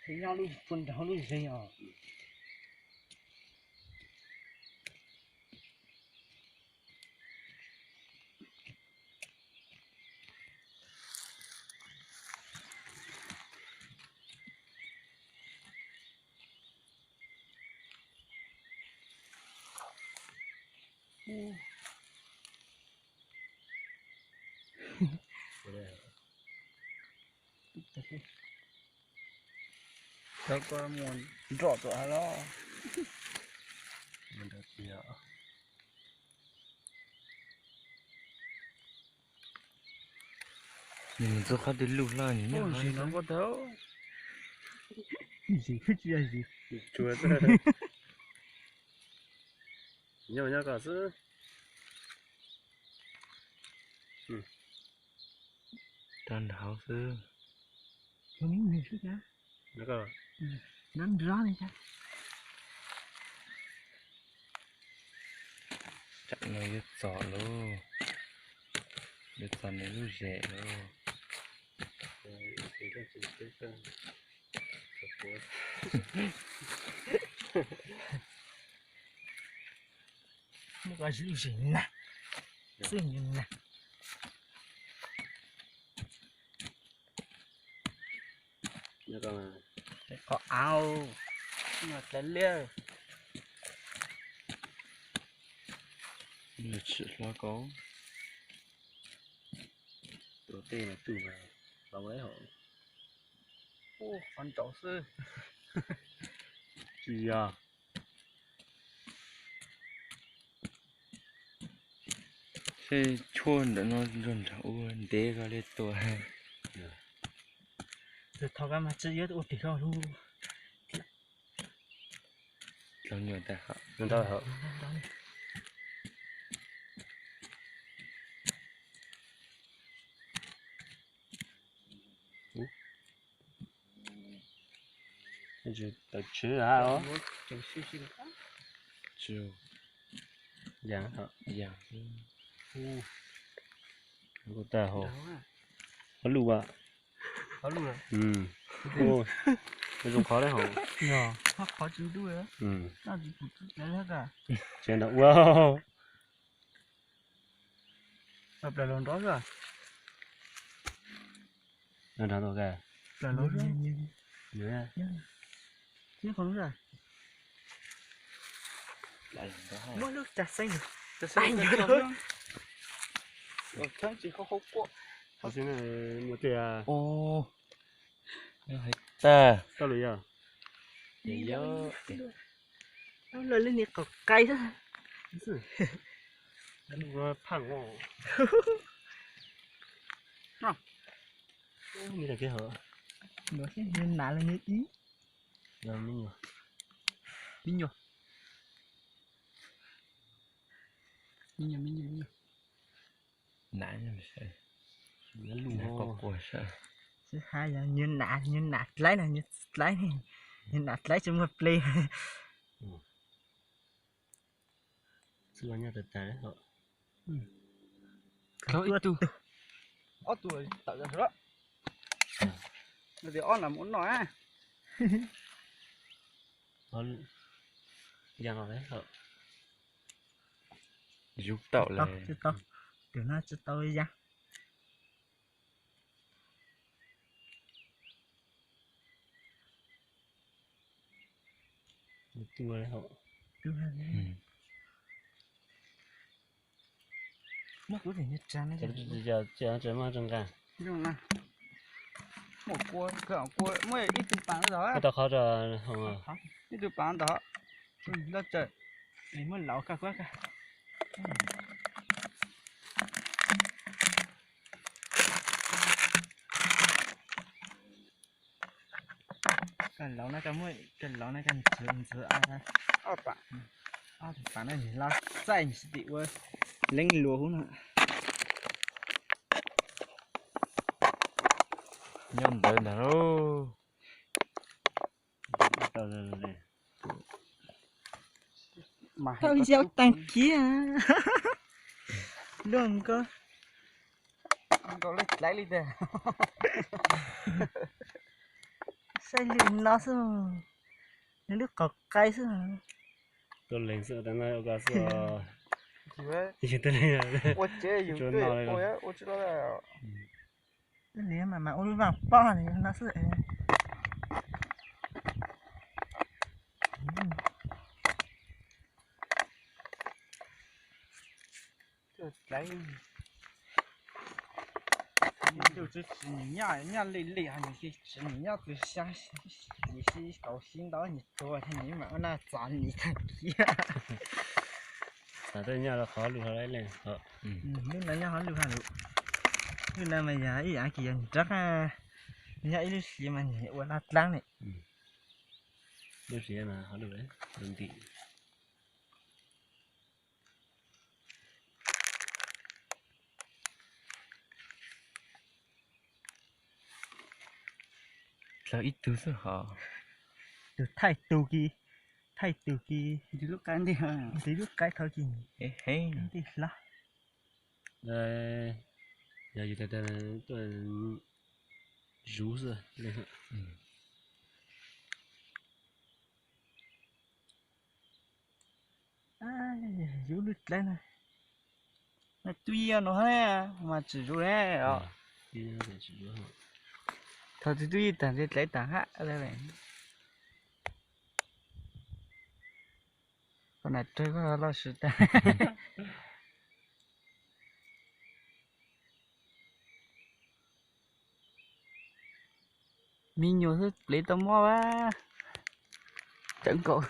Nyob lub puag nraud lub zeeg os. Txhob koj mus nroj tuaj los. Nws txog qhov twg luj hlo nws nyob hauv no. Zis, tsis yog zis. Tsuas, nyob nyob koj xwb. Rau nram hauv xwb. Tsam no yuav txog lauj, yuav txog nws lub zem lauj. Muab koj lub zem na, xwb na. Qhov av, tawv liab. Tsim hlo kauv. Tuav tej no tuaj mas, los ua ib hauv. Ub, qhov ntsaum xwb. Tsis yog. Seb tshuaj ntawm no nrog nrog ua ntev koj li tua. Tus thov koj mas tsis yuav ua tim koj lub. Dlaab nyuam tag hab. Tawm tswv hab os. Yam, yam. Tag hauv. Qhov lus as. Zoo qhov le hauv. Qhov tsis ntuj. Tsev ntawd ua. Plaws los nrov xwb. Nrov nrov ka. Plaws los xwb. Nyob qhov lub xwb. Muab lub cag xeeb. Thaum tsis qhov qhov quaj. Qhov xwb na, muaj tej. Hais tag. Tau lawm yog. Lawm li nis qaum qai xwb. Phaj os. Nws nas los nws ib. Me nyuam. Me nyuam, me nyuam, me nyuam. Nas, nas quaj quaj sab. Xib hab yog nyuag nas, nyuag nas dlaib no, nyuag txiv dlaib, nyuag nas dlaib tsis muaj plig. Txwj nyob tas tas. Ib tug, ob tug tawm los. Tias ob nas mus noj. Zub tau lawm. Tsis tau, tus no tsis tau ya. Muab kuv tus nyuag tsa no. Muaj kua, muaj ib tug pav ntawd. Ib tug pav ntawd. Loj tsawg, muab laus kaj kuab kaj. Koj laus no koj muab, koj laus no koj ntxhw ntxhw ob pam, ob pam no los txaij tim ua leeb luas hub no. Nyob ntawd ntag lauj. Tau yau tag kiag. Luaj nkauj. Nkauj lawv dlaib li ntag. Saib li no xwb, nws lub qhov qaib xwb. Tuaj leeg xwb, tas no ua ko xwb. Yus tuaj leeg, ua tsev yus tuaj ua, ua tsis tau. Tuaj leeg mas mas ua lub vaj poj no xwb. Ntuj tsis tsis nws nyob, nyob li li ho nws tsis nws nyob tus xya, yim xib kaum xib ntau nws tuag thiab nws mam ua noj txom nyem tag kiag. Xav tuaj nyob rau qhov lug hauv leej. Lub no nyob hauv lug hauv lug. Lub no mas yog ib yam kis yog nws rov qab nyob ib lub siav mas nws ua laj dlaab li. Lub siav mas hauv lug ntim. Dlaws ib tug xwb hos. Tus thaij tug kis, thaij tug kis, ntxiv lub qaib ntxiv lub qaib thaum kis ntxiv hlob. Yog yus tas tuaj zuv xwb. Zuv lub dlaib na. Tub yij no hab mas tsis zuv ne. Thaum twg tub yij tag ntshe dlaib tag hab. Koj nam rag koj loj sis tag. Me nyuam xwb plev tau mob a. Cawv nkaus.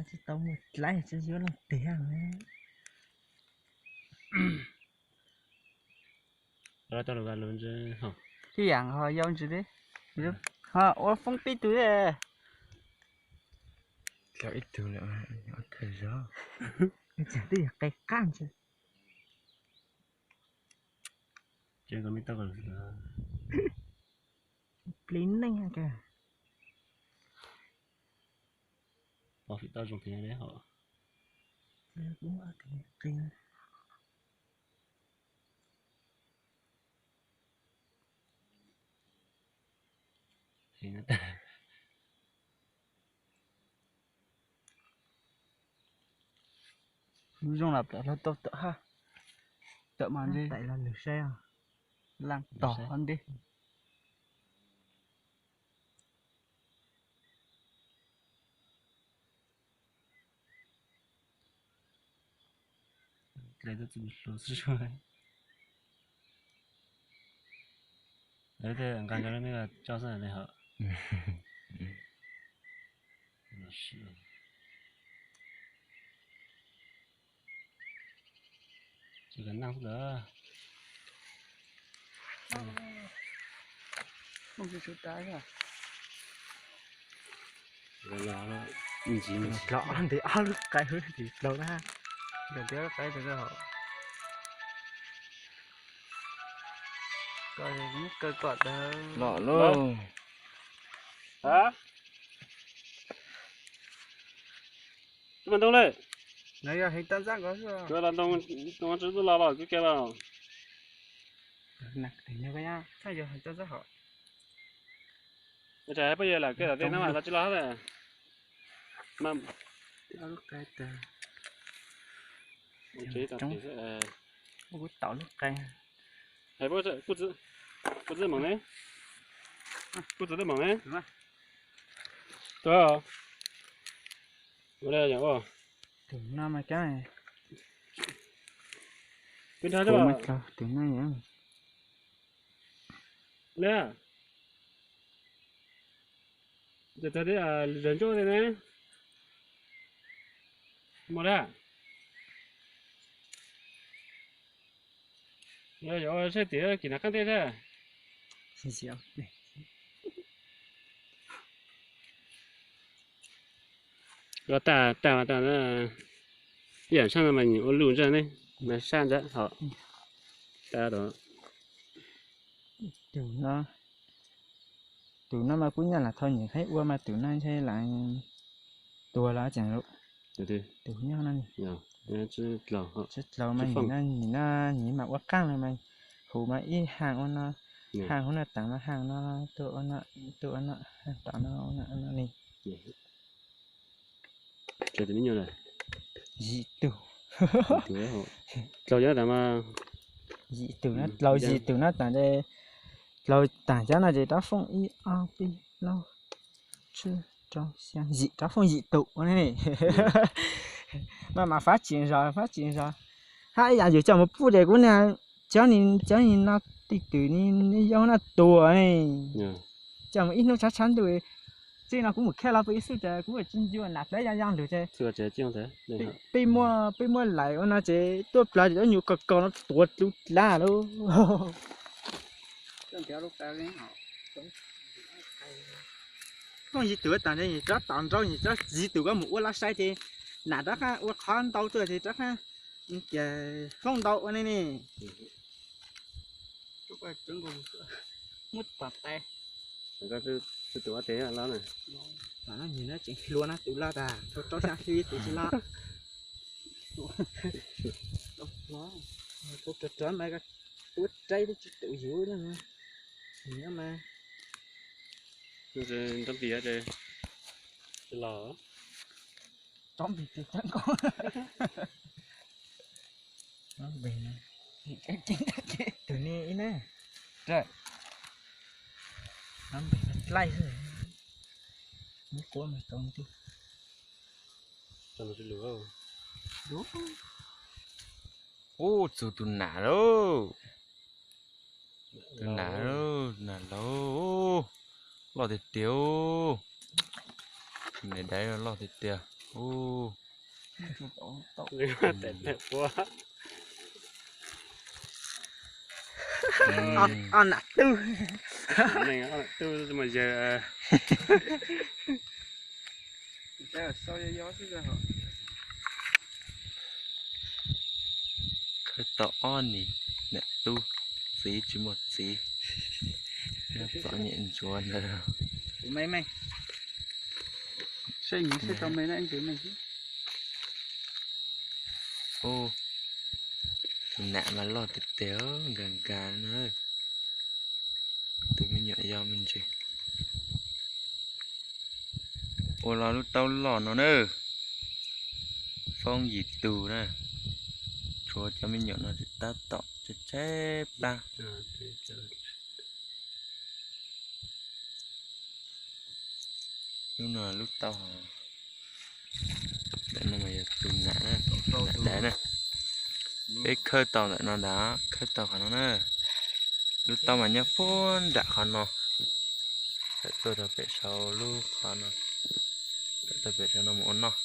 Tsis tau muaj dlaib tsis yuav leej twg. Tib yam ho yau ntsis li, ho ua foob peb tug. Ib tug lawm, thawj zaug. Twb yog qe qab ntsis. Plig neej kawg. Pov fim toj zoo tiag li hos. Lub zoo los plaws hlo tau tawm hab. Tawm mas ntej. Laj tog hab ntej. Dlej tuaj txug hluas xwb. Lawv tej nqa cov lub me coj xwb ne hos. Tsis kam naj xwb lawm. Los ntes ob lub qai hwv tsis dlaug na. Ntes ob lub qai tag hos. Kaw kom tag los lauj. Tub mas ntoo le. Los yog heev toj ntxab nkaus xwb. Los ntoo, ntoo tsis tub los los kub ke los. Ua cas poj yawg lam kej tom tej no mas los tsis los hab. Kuv tau lub qai. Kuv txwv moom ne. Kuv txwv lub moom ne. Tua. Ua le yog ua. Tus no mas kab. Tus no yog. Le. Ces tag tib zag ntsuab ne. Mus le. Yog ua saib tim kis nas qab ntej thiab. Ua tag tag mas tag, ib yam sab no mas nws ua luj ntsawj ne, mas sab ntawd hos. Tag tod. Tus no mas kuj nyaj lam thaum nyuam qhuav ua mas tus no ntshe lam tuag los tseem, tus nyob no, Tsib dlaus mas nim no nim no nim mas ua qaaj lawm mas, huv mas ib haaj ua no, haaj huv no taag no, haaj no tuaj ua no, tuaj ua no, haaj tom no, yim tug, yim tug, dlaus yim tug no taag, dlaus taag cov no ces rov fooj ib ob peb plaub tsib rau xya yim, rov fooj yim tug ua ne. Mas mas fab tsim zog, fab tsim zog. Hab ib yaam yus coj mus puj ces kuv niag cov ni, cov ni no tej twm ni, ni yog no tuag ne. Coj mus ib hnub tshav tshav ntuj, txij no kuv mus khej los puag ib xub ces kuv tsis ncua nam plab yaj yaj lug ces peb muab, peb muab laim ua no ces tuaj plawv ces cov nyuam koj koj no tuav dlub dlab lauj. Fooj yim tug taag ces rov tom nrau, rov txiv tug koj mus ua laj sai ces nam rov qab ua qhov ntau tuaj ces rov qab fooj ntau ua ne ne. Muab tog tais, tus ua tes los na. Tom no nws tseem hluas no, tus los tas rau rau xya hli tus tsis los. Rau rau mas tuab raib twb tsis tau yuav no. Nws mas nrov npis tsis los. Nrov npis tsis txawb nkaus. Nrov npis, tus ni ib na. Nrov npis dlaij xwb. Muab quab mas tau ntij. Ub, txug tus nam lauj. Tus nam lauj, nam lauj. Loj tiag tiag. Nam daiv loj tiag tiag. Nam tub. Tub mas yawg. Khawb tau ob nim nam tub, txiv tsis muaj txiv, nyob txom nyem ntsuav ntawd. Tus nam mas loj tiag tiag, nkag nkag na. Tus me nyuam yau me ntsis. Ua los lub taub loj no na, foob yim tug na, tshuav cov me nyuam no tseem tab tom tshaib tshaib plab. Lub no lub taub, ntawm no mas yog tus nam na, nam daiv na. Peb khawb tau ntawm no ntag, khawb tau qhov no na. Lub taub mas nyob puag nram qhov no, tawm tuaj rau pem saud lub qhov no, tawm tuaj pem saud no mus ua noj.